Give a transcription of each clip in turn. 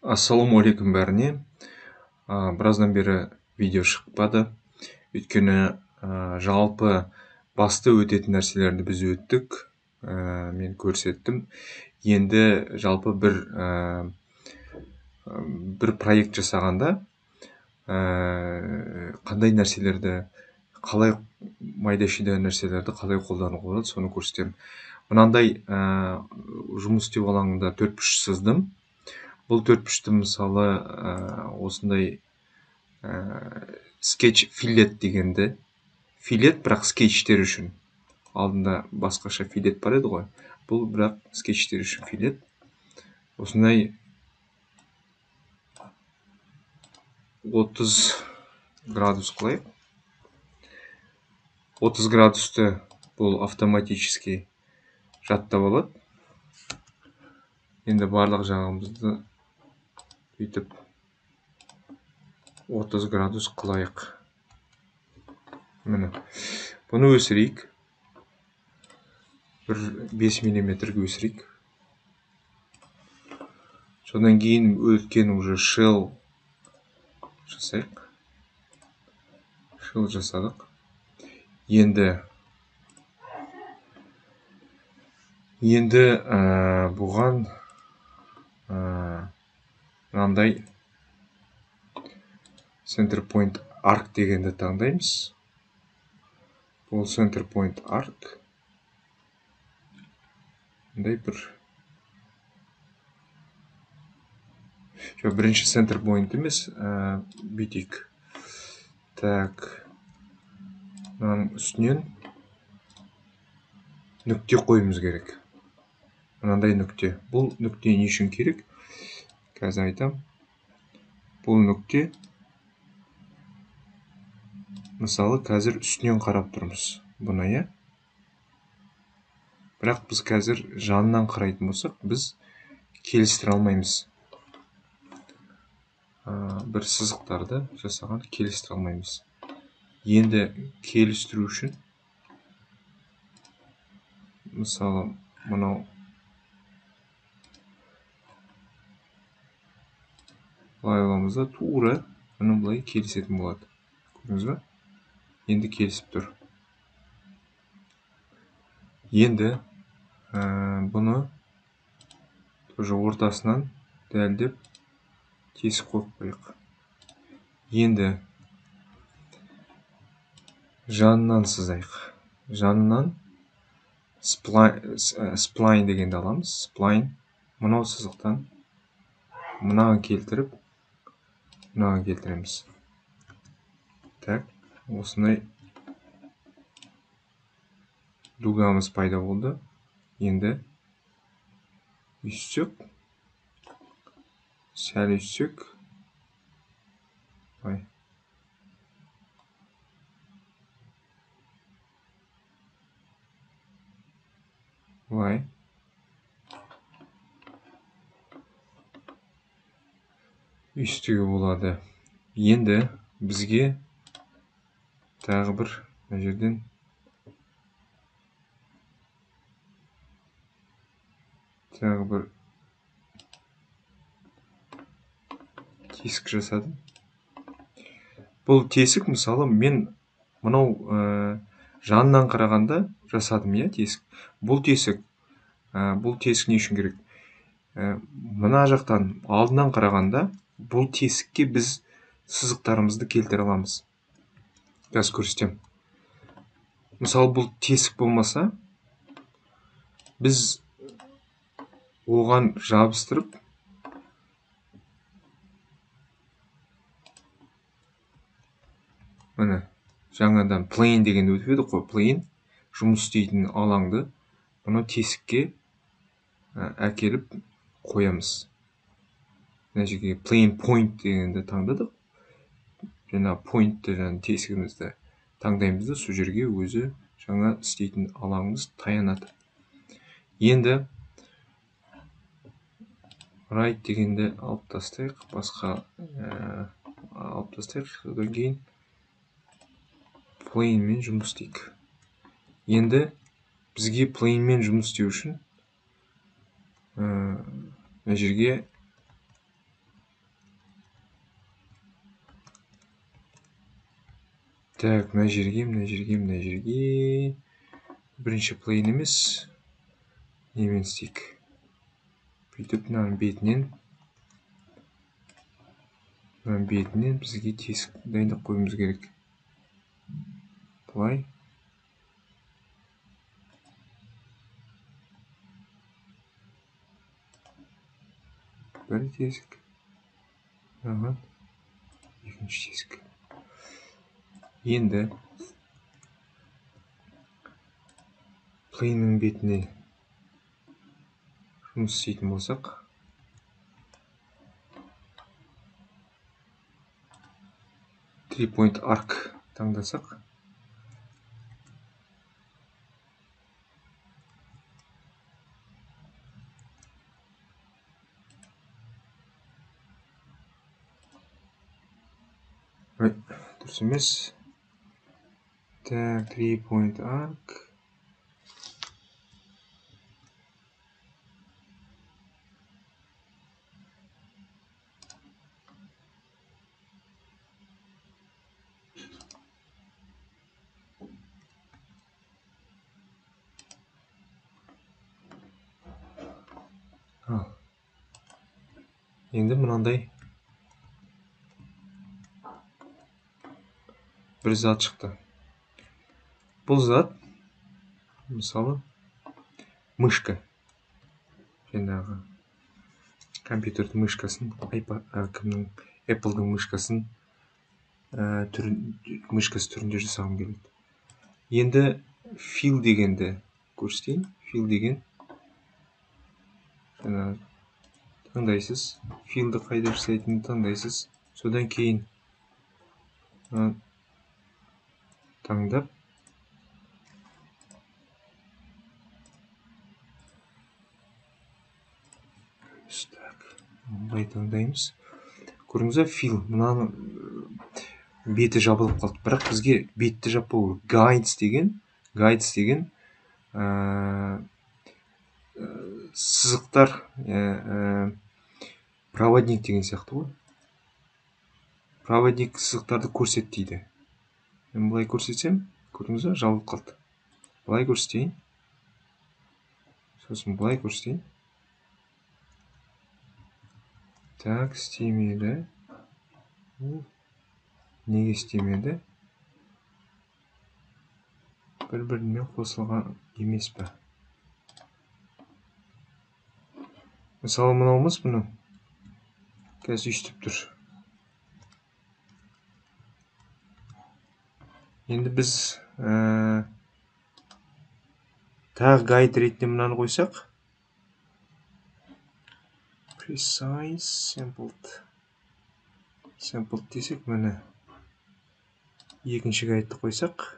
Ассалаумағалейкум бәріне. Біраздан бері видео шықпады. Өйткені жалпы басты өтетін нәрселерді біз өттік, мен көрсеттім. Енді жалпы бір проект жасағанда қандай нәрселерді, қалай майда-шүйде нәрселерді қалай қолдануға болады, соны көрсетемін. Мынандай жұмыс істеу алаңында төртбұрыш сыздым. Бұл төртбұрышты мысалы осындай скетч филет дегенді, филет бірақ скетчтер үшін, алдында басқаша филет бар еді ғой, бұл бірақ скетчтер үшін филет. Осындай 30 градус қылайық. 30 градусты бұл автоматически жаттап алады. Енді барлық жағымызды бүйтіп 30 градус қылайық. Міне, бұны өсірейік. Бір 5 миллиметрге өсірейік. Содан кейін өткен уже shell жасайық. Shell жасадық. Енді бұған мынандай center point arc дегенді таңдаймыз. Бұл center point arc мындай бір, жоқ, бірінші center point емес, бүйтейік. Так, мынаның үстінен нүкте қоюымыз керек. Мынандай нүкте. Бұл нүкте не үшін керек? Қазір айтам. Бұл нүкте мысалы қазір үстінен қарап тұрмыз бұны, иә? Бірақ біз қазір жанынан қарайтын болсақ, біз келістіре алмаймыз. Бір сызықтарды жасаған келістіре алмаймыз. Енді келістіру үшін мысалы мынау былай аламыз да, тура міне былай келісетін болады. Көрдіңіз бе? Енді келісіп тұр. Енді бұны тоже ортасынан дәлдеп тесіп қойып қояйық. Енді жанынан сызайық. Жанынан сплайн дегенді аламыз. Сплайн мынау сызықтан мынаған келтіріп, мынаған келтіреміз. Так, осындай дугамыз пайда болды. Енді үстсек, сәл үстсек, былай. Былай. Үстіге болады. Енді бізге тағы бір мына жерден тағы бір тесік жасадым. Бұл тесік мысалы мен мынау жанынан қарағанда жасадым, иә, тесік. Бұл тесік не үшін керек? Мына жақтан алдынан қарағанда бұл тесікке біз сызықтарымызды келтіре аламыз. Қазір көрсетемін. Мысалы бұл тесік болмаса, біз оған жабыстырып міне жаңадан plane дегенді өтіп едік қой. Plane жұмыс істейтін алаңды бұны тесікке әкеліп қоямыз. Мына жерге plane point дегенді таңдадық. Жаңа pointті, жаңа тесігімізді таңдаймыз да, сол жерге өзі жаңа істейтін алаңымыз таянады. Енді right дегенді алып тастайық, басқа алып тастайық. Содан кейін plane-мен жұмыс істейік. Енді бізге plane-мен жұмыс істеу үшін мына жерге Так, мына жерге, мына жерге, мына жерге. Бірінші plane емес. Немен істейік? Бүйтіп мынаның бетінен, мынаның бетінен бізге тесік дайындап қоюымыз керек. Былай. Бір тесік. Мынаған екінші тесік. Енді плейннің бетіне жұмыс істейтін болсақ, three point arc таңдасақ, ой, дұрыс емес. Так, three point arc. Ал. Енді мынандай бір зат шықты. Бұл зат, мысалы, мышка. Жаңағы компьютердің мышкасын, iPad, кімнің, Apple'дың мышкасын, мышкасы түрінде жасағым келеді. Енді fill дегенді көрсетейін. Fill деген жаңағы таңдайсыз. Fillді қайда жасайтынын таңдайсыз. Содан кейін таңдап так, былай таңдаймыз. Көрдіңіз бе, fill мынаның беті жабылып қалды. Бірақ бізге бетті жаппау керек. Guides деген, сызықтар, проводник деген сияқты ғой. Проводник сызықтарды көрсет дейді. Мен былай көрсетсем, көрдіңіз бе, жабылып қалды. Былай көрсетейін. Сосын былай көрсетейін. Так, істемеді. Неге істемеді? Бір-бірімен қосылған емес пе? Мысалы, мынауымыз бұны қазір өйстіп тұр. Енді біз, тағы гайд ретінде мынаны қойсақ, precise sampled, sampled десек, міне екінші гайдты қойсақ,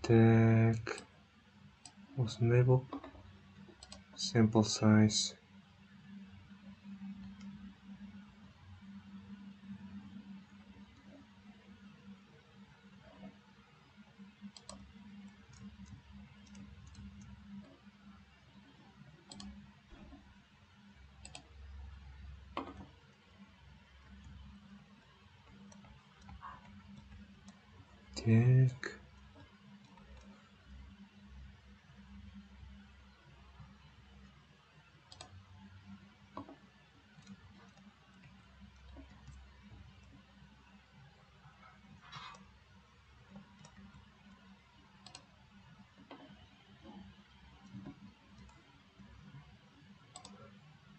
так, осындай болып sample size. Так.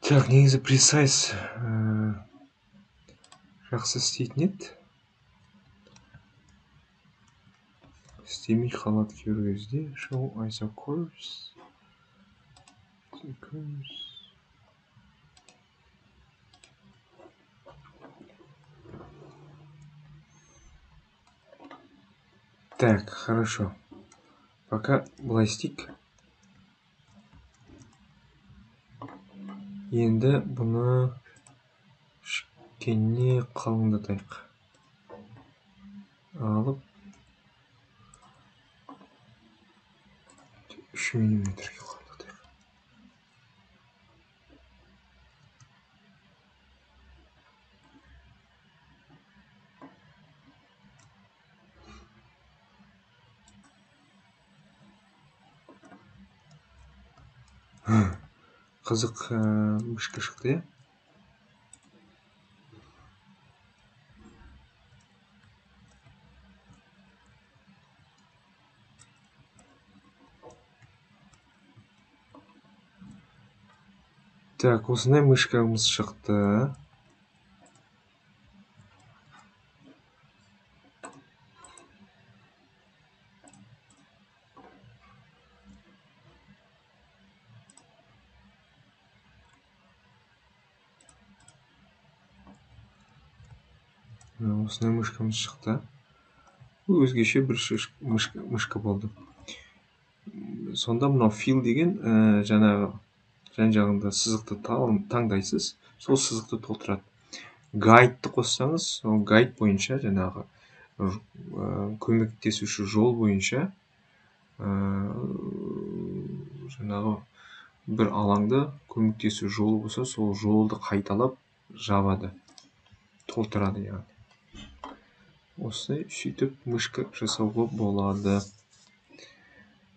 Так, негізі precise, жақсы істейтін еді. Істемей қалады кейбір кезде. Show isocurves. Curves. Так, хорошо. Пока былай істейік. Енді бұны кішкене қалыңдатайық. Алып 3 миллиметрге қалыңдатайық. Қызық мышка шықты, иә? Так, осындай мышкамыз шықты. Осындай мышкамыз шықты. Өзгеше бір мышка болды. Сонда мынау fill деген жаңағы жан жағында сызықты таңдайсыз, сол сызықты толтырады. Гайдты қоссаңыз, сол гайд бойынша жаңағы көмектесуші жол бойынша жаңағы бір алаңды көмектесу жолы болса, сол жолды қайталап жабады, толтырады яғни. Осылай сөйтіп мышка жасауға болады.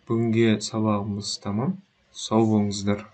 Бүгінге сабағымыз тамам. Сау болыңыздар.